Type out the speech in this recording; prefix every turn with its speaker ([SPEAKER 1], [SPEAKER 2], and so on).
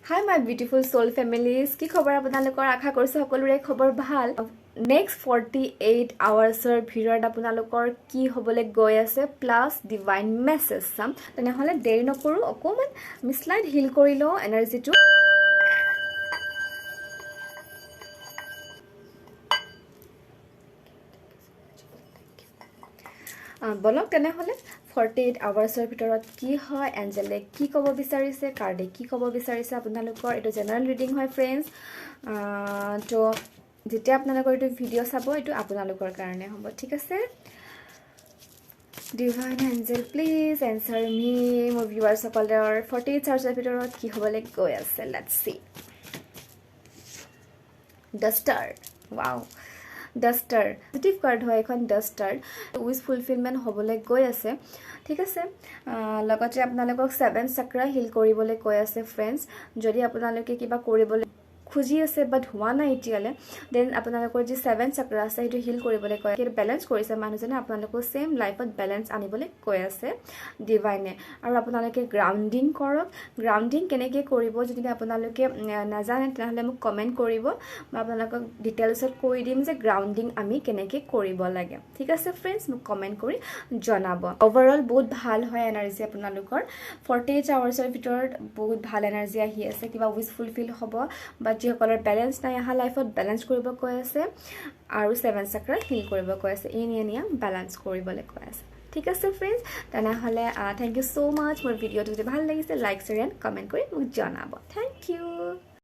[SPEAKER 1] Hi my beautiful soul families, কি খবৰ আপোনালোকৰ? আশা কৰিছোঁ সকলোৰে খবৰ ভাল। নেক্সট 48 আৱাৰ্ছৰ ভিতৰত আপোনালোকৰ কি হ'বলৈ গৈ আছে প্লাছ ডিভাইন মেছেজ চাম। তেনেহ'লে দেৰি নকৰোঁ, অকণমান আমি শ্লাইড হিল কৰি লওঁ এনাৰ্জিটো। বলক তেনেহ'লে 48 আৱাৰ্ছৰ ভিতৰত কি হয়, এঞ্জেলে কি ক'ব বিচাৰিছে, কাৰ্ডে কি ক'ব বিচাৰিছে আপোনালোকৰ। এইটো জেনেৰেল ৰিডিং হয় ফ্ৰেণ্ডছ, তো যেতিয়া আপোনালোকৰ এইটো ভিডিঅ' চাব এইটো আপোনালোকৰ কাৰণে হ'ব, ঠিক আছে। Divine angel, please answer me, মোৰ ভিউৱাৰ্ছসকলৰ 48 আৱাৰ্ছৰ ভিতৰত কি হ'বলৈ গৈ আছে। Let's see. The Star, wow, the Star positive card হয় এখন। The star wish fulfilment হ'বলৈ গৈ আছে, ঠিক আছে। লগতে আপোনালোকক ছেভেন চাক্ৰা হিল কৰিবলৈ কৈ আছে ফ্ৰেণ্ডছ। যদি আপোনালোকে কিবা কৰিবলৈ খুজি আছে বাট হোৱা নাই এতিয়ালৈ, then আপোনালোকৰ যি ছেভেন চাক্ৰা আছে সেইটো হিল কৰিবলৈ কয়। সেইটো বেলেঞ্চ কৰিছে মানুহজনে, আপোনালোকো ছেইম লাইফত বেলেঞ্চ আনিবলৈ কৈ আছে ডিভাইনে। আৰু আপোনালোকে গ্ৰাউণ্ডিং কৰক। গ্ৰাউণ্ডিং কেনেকৈ কৰিব যদি আপোনালোকে নাজানে তেনেহ'লে মোক কমেণ্ট কৰিব, মই আপোনালোকক ডিটেইলছত কৈ দিম যে গ্ৰাউণ্ডিং আমি কেনেকৈ কৰিব লাগে, ঠিক আছে ফ্ৰেণ্ডছ। মোক কমেণ্ট কৰি জনাব। অভাৰঅল বহুত ভাল হয় এনাৰ্জি আপোনালোকৰ। 48 আৱাৰ্ছৰ ভিতৰত বহুত ভাল এনাৰ্জি আহি আছে। কিবা উইচ ফুলফিল হ'ব বা যিসকলৰ বেলেঞ্চ নাই অহা লাইফত বেলেঞ্চ কৰিব কৈ আছে, আৰু ছেভেন চাক্ৰা হিল কৰিব কৈ আছে, ইন ইয়াং বেলেঞ্চ কৰিবলৈ কৈ আছে, ঠিক আছে ফ্ৰেণ্ডছ। তেনেহ'লে thank you so মাছ। মোৰ ভিডিঅ'টো যদি ভাল লাগিছে লাইক, শ্বেয়াৰ এণ্ড কমেণ্ট কৰি মোক জনাব। Thank you.